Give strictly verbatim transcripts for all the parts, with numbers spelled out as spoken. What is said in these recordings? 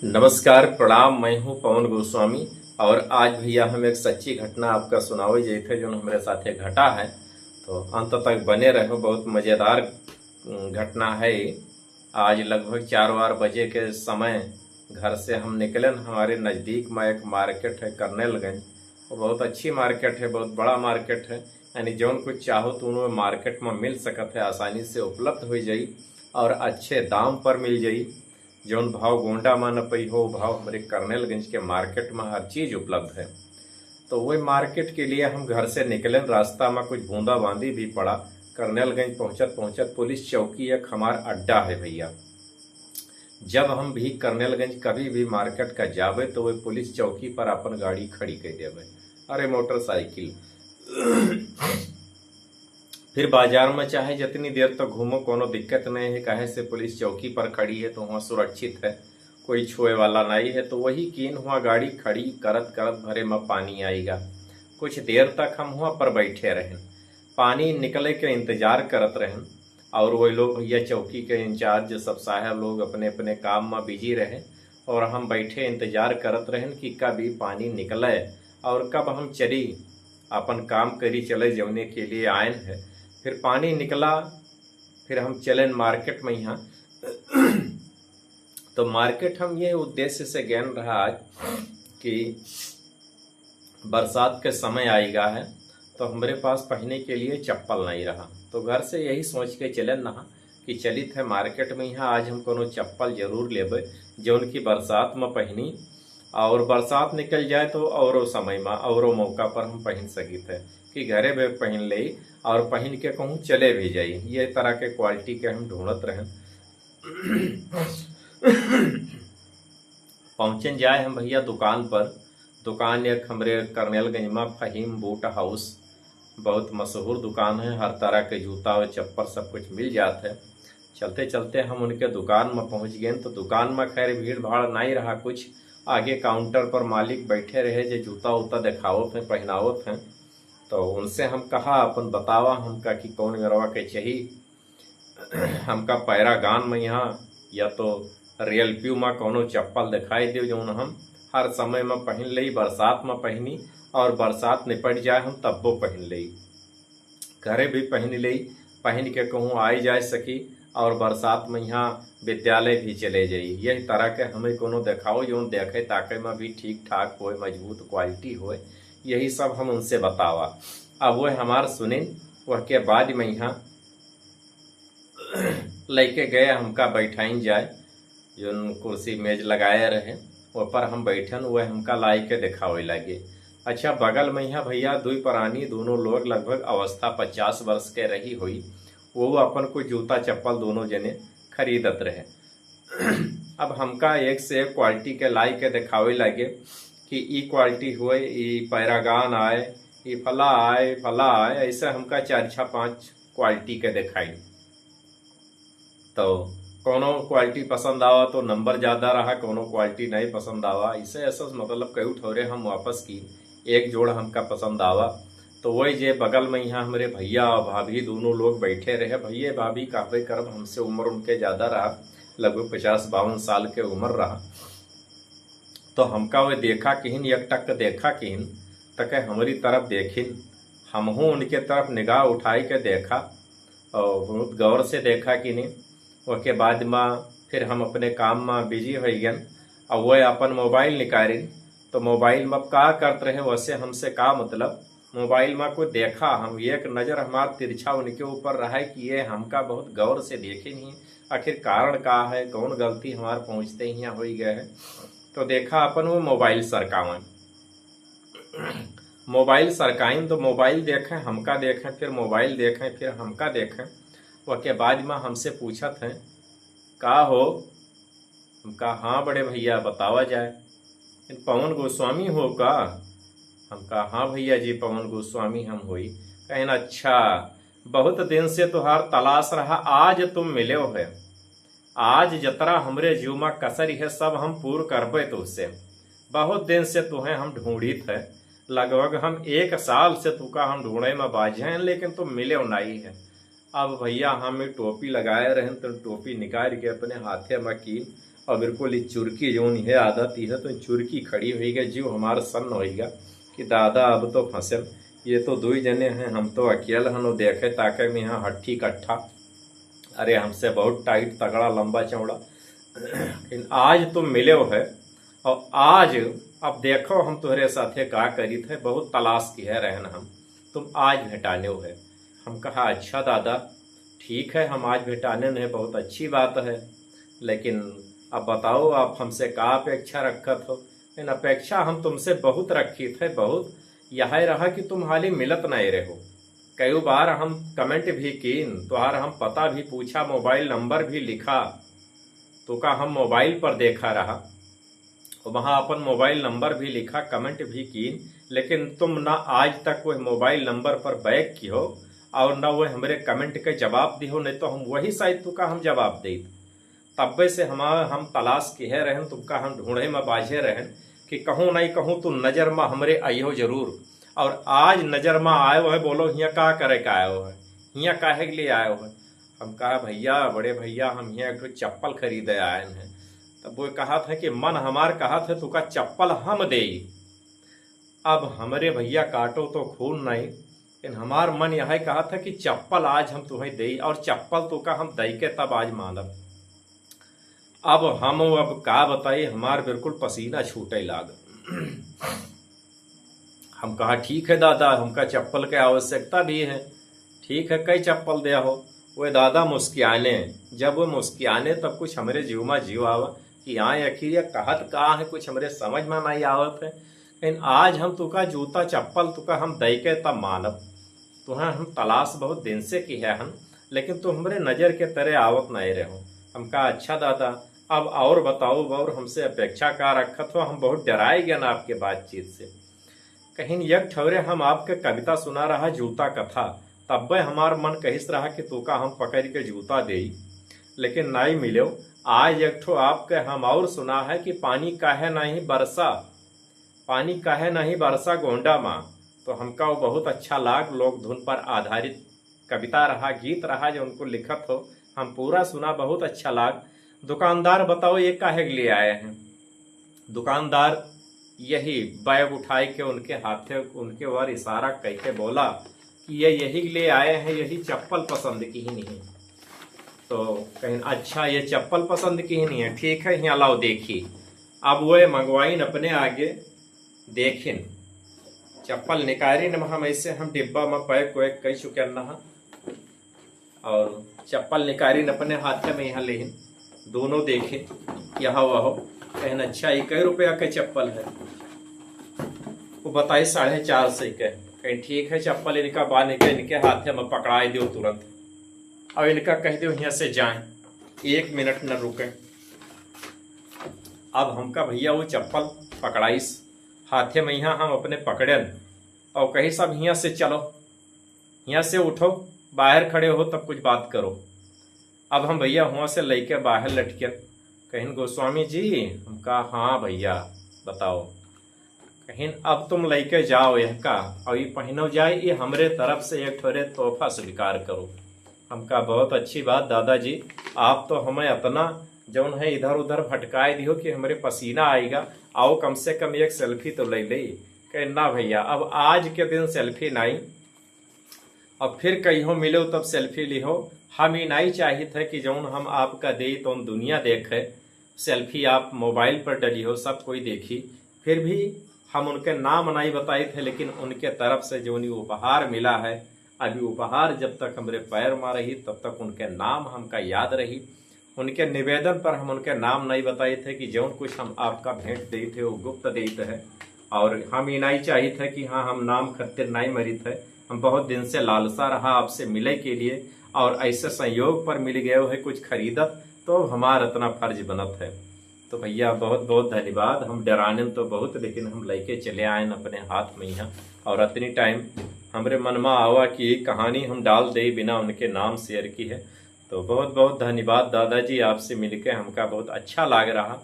नमस्कार, प्रणाम, मैं हूं पवन गोस्वामी और आज भैया हम एक सच्ची घटना आपका सुनावे जाइत है, जौन हमरे साथे घटा है। तो अंत तक बने रहो, बहुत मजेदार, उम, घटना है। आज लगभग चार वार बजे के समय घर से हम निकलेन। हमारे नजदीक में एक market है करनेलगंज, वो बहुत अच्छी market है, बहुत बड़ा market है। यानी जौन कुछ चाहो तो उनमें market में मिल सकत है, आसानी से उपलब्ध हो जाई और अच्छे दाम पर मिल जाई। जौन भाव गोंडा में न पई हो, भाव हमरे करनेलगंज के market में हर चीज उपलब्ध है। तो वही market के लिए हम घर से निकलेन, रास्ता में कुछ बूंदाबांदी भी पड़ा। करनेलगंज पहुंचत पहुंचत पुलिस चौकी एक हमार अड्डा है भैया। जब हम भी करनेलगंज कभी भी market का जाबे तो वही पुलिस चौकी पर अपन गाड़ी खड़ी कर देबे, अरे मोटरसाइकिल। फिर बाजार में चाहे जितनी देर तक घूमो, कोनो दिक्कत नहीं है, काहे से पुलिस चौकी पर खड़ी है तो वहाँ सुरक्षित है, कोई छुए वाला नहीं है। तो वही कीन हुआ गाड़ी खड़ी करत करत भरे में पानी आइगा। कुछ देर तक हम हुआ पर बैठे रहेन, पानी निकले के इंतजार करत रहेन। और वही लोग भैया चौकी के incharge सब साहब लोग अपने अपने काम में busy रहे और हम बैठे इंतजार करत रहेन कि कब ई पानी निकले और कब हम चली अपन काम करी चले जौने के लिए आयन है। फिर पानी निकला, फिर हम चलेन market में यहाँ। तो market हम ये उद्देश्य से गएन रहा आज कि बरसात के समय आइगा है तो हमरे पास पहने के लिए चप्पल नहीं रहा। तो घर से यही सोच के चलेन रहा कि चलित है market में यहाँ, आज हम कोनो चप्पल जरूर लेबे जौन की बरसात में पहनी और बरसात निकल जाए तो औरो समय में औरो मौका पर हम पहन सकित है कि घरे भी पहन ले और पहन के कहूँ चले भी जाई। ये तरह के quality के हम ढूंढत रहेन। पहुँचन जाए हम भैया दुकान पर। दुकान एक हमरे करनेलगंज में फहीम बूट हाउस, बहुत मशहूर दुकान है, हर तरह के जूता और चप्पल सब कुछ मिल जात है। चलते चलते हम उनके दुकान में पहुँच गए तो दुकान में खैर भीड़ भाड़ नहीं रहा कुछ। आगे counter पर मालिक बैठे रहे जे जूता उता देखावत हैं, पहनावत हैं। तो उनसे हम कहा अपन बतावा हमका कि कौन मेरवा के चाहिए। हमका पैरागन में यहाँ या तो रियल प्यूमा कौनो चप्पल दिखाई दे जौन हम हर समय में पहन लेई, बरसात में पहनी और बरसात निपट जाए हम तब्बो पहन लेई, घरे भी पहन लेई, पहन के कहूँ आए जाए सकी और बरसात में यहाँ विद्यालय भी चले जाई। यही तरह के हमें कोनो देखाओ जौन देखे ताके में भी ठीक ठाक होए, मजबूत quality होए। यही सब हम उनसे बतावा। अब वह हमार सुनिन, वह के बाद में यहाँ लइके गए हमका बैठाइन जाए, जौन कुर्सी मेज लगाए रहे, ओह पर हम बैठन, वह हमका लाइके देखावे लागे। अच्छा, बगल में यहाँ भैया दुई परानी दोनों लोग लगभग अवस्था पचास वर्ष के रही होई, वो अपन कुछ जूता चप्पल दोनों जने खरीदत रहे। अब हमका एक से एक quality के लाइके देखावे लागे कि ई quality होए, ई पैरागन आए, ई फला आए, फला आए, ऐसे हमका चार छः पाँच quality के देखाई। तो कोनो quality पसंद आवा तो number ज्यादा रहा, कोनो quality नहीं पसंद आवा, इसे ऐसा मतलब कई ठौरे हम वापस की एक जोड़ हमका पसंद आवा। तो वही जे बगल में यहाँ हमरे भैया और भाभी दोनों लोग बैठे रहे, भैया भाभी कहबे करब, हमसे उम्र उनके ज्यादा रहा, लगभग पचास बावन साल के उम्र रहा। तो हमका वे देखा किहिन, एक टक देखा किहिन, तके हमरी तरफ देखिन, हमहू उनके तरफ निगाह उठाई के देखा और बहुत गौर से देखा किहिन। ओके बाद में फिर हम अपने काम में busy होइ गन। अब वह अपन mobile निकालिन, तो mobile में अब का करत रहे, वैसे हमसे का मतलब। Mobile में कोई देखा, हम एक नजर हमार तिरछा उनके ऊपर रहा कि ये हमका बहुत गौर से देखे नहीं, आखिर कारण का है, कौन गलती हमार पहुँचते ही यहाँ होइ गए है। तो देखा अपन वो mobile सरकावन, mobile सरकाइन तो mobile देखें, हमका देखें, फिर mobile देखें, फिर हमका देखें। ओके बाद में हमसे पूछत हैं, "का हो?" हम कहा, "हाँ बड़े भैया, बतावा जाए।" "पवन गोस्वामी हो का?" हम कहा, "हाँ भैया जी, पवन गोस्वामी हम होई।" कहेन, "अच्छा, बहुत दिन से तुहार तलाश रहा, आज तुम मिले हो है। आज जतरा हमरे जीव में कसर है, सब हम पूर करबे तुहसे। बहुत दिन से तुहें हम ढूंढित है, लगभग हम एक साल से तुका हम ढूंढे में बाझे हैं, लेकिन तुम मिले नहीं है।" अब भैया हम ई टोपी लगाए रहेन, तो टोपी निकाल के अपने हाथे में कीन और बिल्कुल ई चुरकी जौन है आदत, यह तो चुरकी खड़ी होइगा, जीव हमार सन्न होइगा कि दादा अब तो फंसेन, ये तो दुई जने हैं, हम तो अकेल हन, वो देखे ताके में यहाँ हट्ठी कट्ठा, अरे हमसे बहुत टाइट तगड़ा लंबा चौड़ा। लेकिन आज तुम मिले हो है, और आज अब देखो हम तुम्हारे साथे का करीत है, बहुत तलाश की है रहन हम, तुम आज भेटाने हो है। हम कहा अच्छा दादा, ठीक है, हम आज भेटाने नहीं, बहुत अच्छी बात है, लेकिन अब बताओ आप हमसे का अपेक्षा रखत हो? लेकिन अपेक्षा हम तुमसे बहुत रखी थे, बहुत। यह रहा कि तुम हाली मिलत नहीं रहो। कई बार हम कमेंट भी कीन, तुहार हम पता भी पूछा, मोबाइल नंबर भी लिखा, तो का हम मोबाइल पर देखा रहा, वहाँ अपन मोबाइल नंबर भी लिखा, कमेंट भी कीन, लेकिन तुम ना आज तक वह मोबाइल नंबर पर बैक की हो और ना वह हमरे कमेंट के जवाब दी हो, नहीं तो हम वही शायद तुका हम जवाब देत। तब्बे से हम हम तलाश किहे रहन, तुमका हम ढूंढे में बाझे रहन कि कहूँ नहीं कहूँ तू नजर में हमरे आइहो जरूर। और आज नजर में आयो है, बोलो हियाँ का करे का आयो है, हियाँ काहे के लिए आयो है? हम कहा भैया, बड़े भैया, हम हियाँ एक ठो चप्पल खरीदे आयन है। तब वो कहत है कि मन हमार कहत है तुका चप्पल हम देई। अब हमरे भैया काटो तो खून नहीं, लेकिन हमार मन यह कहत है कि चप्पल आज हम तुम्हें देई और चप्पल तुका हम दई के तब आज मानब। अब हम अब का बताई, हमार बिल्कुल पसीना छूटे लाग। हम कहा ठीक है दादा, हमका चप्पल के आवश्यकता भी है, ठीक है, कई चप्पल दे हो। वे दादा मुस्कियाने, जब वो मुस्कियाने तब कुछ हमरे जीव में जीव आवा कि हाँ आखिर ये कहत का है, कुछ हमरे समझ में नहीं आवत है। लेकिन आज हम तुका जूता चप्पल तुका हम दई के तब मानब। तुहें हम तलाश बहुत दिन से किहे हन, लेकिन तू हमरे नजर के तरे आवत नहीं रहो। हम कहा अच्छा दादा, अब और बताओ, और हमसे अपेक्षा का रखत हो? हम बहुत डराए गए ना आपके बातचीत से। कहीं एक ठौरे हम आपके कविता सुना रहा, जूता कथा, तब्बे हमार मन कहिस रहा कि तोका हम पकड़ के जूता देई, लेकिन नाई मिलो। आज एक ठो आपके हम और सुना है कि पानी काहे नहीं बरसा, पानी काहे नहीं बरसा गोंडा माँ। तो हमका वो बहुत अच्छा लाग, लोक धुन पर आधारित कविता रहा, गीत रहा जो उनको लिखत हो, हम पूरा सुना, बहुत अच्छा लाग। दुकानदार बताओ ये काहे के लिए आए हैं? दुकानदार यही बैग उठाए के उनके हाथे, उनके ओर इशारा करके बोला कि ये यही ले आए हैं, यही चप्पल पसंद की ही नहीं। तो कहीं अच्छा ये चप्पल पसंद की ही नहीं है, ठीक है, यहाँ लाओ देखी। अब वो मंगवाइन अपने आगे देखिन, चप्पल निकारिन, हम ऐसे हम डिब्बा में पैक वैक कर चुके न हा। और चप्पल निकारिन अपने हाथे में यहाँ लेहिन, दोनों देखे यह वह। कहेन अच्छा ये कै रुपया के चप्पल है? वो बताई साढ़े चार सौ के। कहेन ठीक है, चप्पल इनका बांध के इनके हाथे में पकड़ाई दियो तुरंत, और इनका कह दियो यहाँ से जाए, एक मिनट न रुके। अब हमका भैया वो चप्पल पकड़ाइस, हाथे में यहाँ हम अपने पकड़ेन और कहिस अब हियाँ से चलो, हियाँ से उठो, बाहर खड़े हो तब कुछ बात करो। अब हम भैया हुआँ से लइके बाहर लटके, कहिन गोस्वामी जी, हम कहा हाँ भैया बताओ। कहिन अब तुम लइके जाओ यह का, और ये पहनो जाए, ये हमरे तरफ से एक ठोरे तोहफा स्वीकार करो। हम कहा बहुत अच्छी बात दादाजी, आप तो हमें इतना जौन है इधर उधर भटकाए दियो कि हमरे पसीना आएगा, आओ कम से कम एक सेल्फी तो ले ले। कहे ना भैया, अब आज के दिन सेल्फी नहीं, अब फिर कहियो मिलो तब सेल्फी लिहो। हम ही नहीं चाहित है कि जौन हम आपका दे तौन दुनिया देखे, सेल्फी आप मोबाइल पर डली हो, सब कोई देखी। फिर भी हम उनके नाम नहीं बताइत है, लेकिन उनके तरफ से जौन ये उपहार मिला है, अभी उपहार जब तक हमरे पैर में रही तब तक उनके नाम हमका याद रही। उनके निवेदन पर हम उनके नाम नहीं बताइत है कि जौन कुछ हम आपका भेंट देइत है वो गुप्त देइत है, और हम ये नहीं चाहित है कि हाँ हम नाम खातिर नहीं मरित है। हम बहुत दिन से लालसा रहा आपसे मिले के लिए, और ऐसे संयोग पर मिल गए है कुछ खरीदत, तो अब हमार इतना फर्ज बनत है। तो भैया बहुत बहुत धन्यवाद। हम डराने में तो बहुत, लेकिन हम लेके चले आए न अपने हाथ में यहाँ, और इतनी टाइम हमरे मन में आवा कि ये कहानी हम डाल दे बिना उनके नाम शेयर की है। तो बहुत बहुत धन्यवाद दादाजी, आपसे मिलके हमका बहुत अच्छा लाग रहा।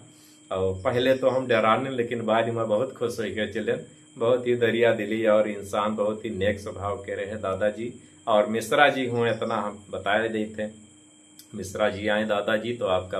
और पहले तो हम डराने, लेकिन बाद में बहुत खुश होइके चले। बहुत ही दरिया दिली और इंसान बहुत ही नेक स्वभाव के रहे दादाजी। और मिश्रा जी हुए, इतना हम बताए देते हैं। मिश्रा जी आए दादाजी, तो आपका